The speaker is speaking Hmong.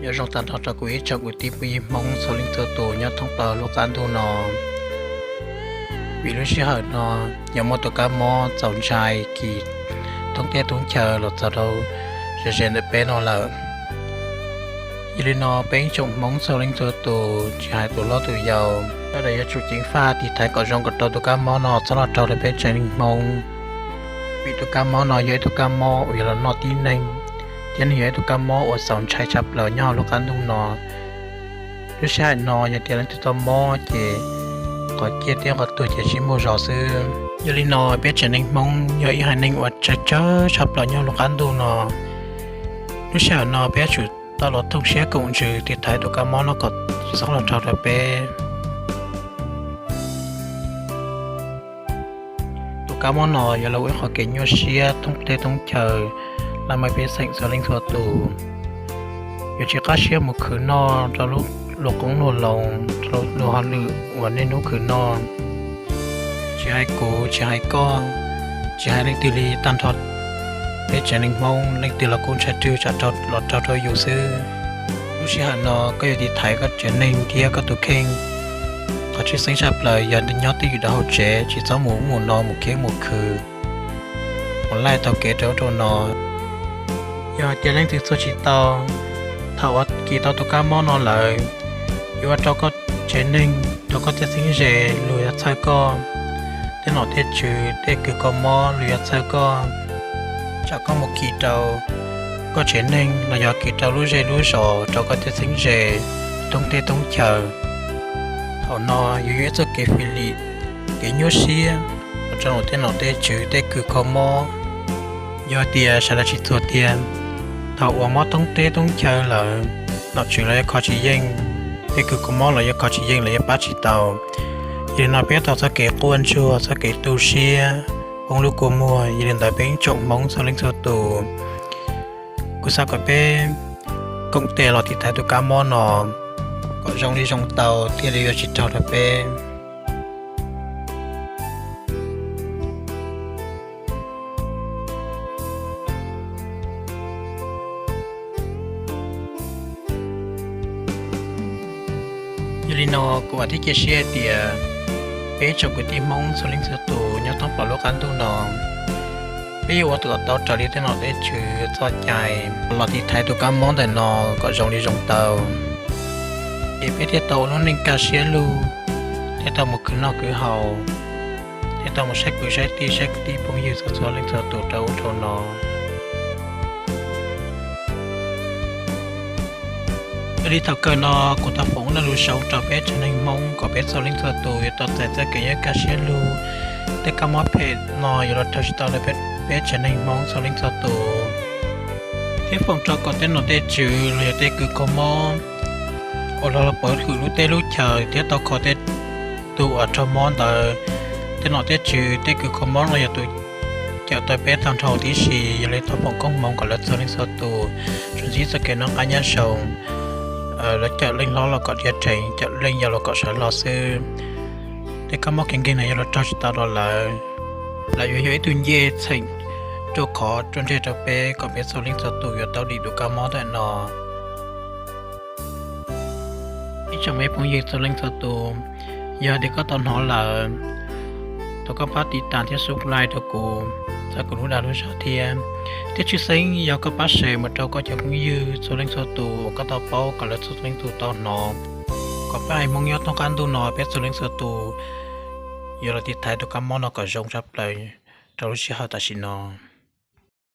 Nyob zoo tag nrho rau kuv ib tsoom kwv tij phooj ywg Hmoob txhua leej txhua tus nyob thoob plaws lub qab ntuj no. Vim lub sij hawm no yog muaj tus kab mob txaus ntshai kis thoob teb thoob chaw los txog rau ze ze ntawm peb no lawm. Yog li no peb ib tsoom Hmoob txhua leej txhua tus tsis hais tus hlob tus yau, sawv daws yuav tsum ceev faj tiv thaiv kom zoo kom tau tus kab mob no txhob los raug rau peb tsev neeg Hmoob. Vim tus kab mob no yog ib tug kab mob uas yuav los noj tib neeg, thiab nws yog ib tug kab mob uas txaus ntshai tshaj plaws nyob hauv lub qab ntuj no. Lub sij hawm no yog tias leej twg tau mob ces qhov ciaj thiab qhov tuag ces sib muag zog xwb. Yog li no peb tsev neeg Hmoob yog ib haiv neeg uas tsawg tsawg tshaj plaws nyob hauv lub qab ntuj no. Lub sij hawm no peb yuav tsum tau los thooj siab koom ntsws tiv thaiv tus kab mob no kom txhob los raug rau peb. Tus kab mob no yuav los ua ib qho kev nyuaj siab thoob teb thoob chaw, laj mej pej xeem txhua leej txhua tus. Yuav tsis qab siab mus khwv noj rau lub luag qoob luag loo, rau lub luag hauj lwm uas niaj hnub khwv noj. Tsis hais kuv, tsis hais koj, tsis hais leej twg li, tag nrho peb tsev neeg Hmoob leej twg los kuj ntshai rwg tsam los raug rau yus xwb. Lub sij hawm no koj yuav tiv thaiv koj tsev neeg thiab koj tus kheej. Qhov tshwj xeeb tshaj plaws yog nyob twj ywm rau hauv tsev, tsis txhob mus ub mus no, mus khiav mus khwv, mus laij taug kev rau ub rau no. Yog hais tias leej twg txuag tsis tau, thaum uas kis tau tus kab mob no lawm, yuav ua rau koj tsev neeg, rau koj tej txheeb ze luag yuav txhawj koj, tej nom tej tswv tej kws kho mob luag yuav txhawj koj. Tsam koj mus kis rau koj tsev neeg los yog kis rau lub zej lub zos, rau koj tej txheeb ze thoob teb thoob chaw, thaum no yuav yog ib txoj kev fim lim, kev nyuaj siab ua rau tej nom tej tswv tej kws kho mob. Yog tias sawv daws tsis txuag tiag, thaum uas mob thoob teb thoob chaw lawm, nom tswv los yuav kho tsis yeej, tej kws kho mob los yuav kho tsis yeej, los yuav pab tsis tau. Yog li no peb tau txoj kev quaj ntsuag, txoj kev tu siab, poob lub kua muag. Yog li ntawd peb ib tsoom Hmoob txhua leej txhua tus, kuv xav kom peb koom tes los tiv thaiv tus kab mob no kom zoo li zoo tau thiaj li yuav tsis raug rau peb. Yog li no kuv vam thiab cia siab tias peb tsoom kwv tij Hmoob txhua leej txhua tus nyob thoob plaws lub qab ntuj no, peb yuav ua kom tau raws li tej nom tej tswv txoj cai los tiv thaiv tus kab mob ntawm no kom zoo li zoo tau, ces peb thiaj tau ua lub neej kaj siab lug, thiaj tau mus khwv noj khwv haus, thiaj tau mus saib kwv saib tij, saib kwv tij phooj ywg txhua txhua leej txhua tus rau ub rau no. Yog li thaum kawg no kuv tau foom lus xaus rau peb tsev neeg Hmoob kom peb txhua leej txhua tus yuav tau txais txoj kev nyob kaj siab lug, tej kab mob phem no yuav los raug tsis tau rau peb tsev neeg Hmoob txhua leej txhua tus, thiab foom rau kom tej nom tej tswv los yog tej kws kho mob uas los pov hwm lub teb lub chaws thiab tau kho tej tug uas raug mob ntawd, tej nom tej tswv tej kws kho mob no yog tus cawm tau peb tag nrho tib si. Yog li thov foom koob hmoov kom lawv txhua leej txhua tus tsuas ntsib txoj kev noj qab nyob zoo, lawv cawm leej hlob los kom dhia rhees, cawm leej yau los kom sawv hlo xwb. Tej kab mob kev nkeeg no yuav los raug tsis tau rau lawv, lawv yuav yog ib tug ncej txheem ruaj khov ruaj ntseg rau peb kom peb txhua leej txhua tus yuav tau dim tus kab mob ntawm no. Ib tsoom me phooj ywg txhua leej txhua tus, yog tias koj tau hnov lawm, thov koj pab tiv tas thiab subscribe rau kuv, txhawb kuv lub dag lub zog thiab. Thiab tshwj xeeb yog koj pab share mus rau koj cov phooj ywg txhua leej txhua tus uas koj tau paub kom lawv txhua leej txhua tus tau hnov, kom peb haiv Hmoob nyob thoob qab ntuj no peb txhua leej txhua tus yuav los tiv thaiv tus kab mob no kom zoo tshaj plaws rau lub sij hawm tam sim no.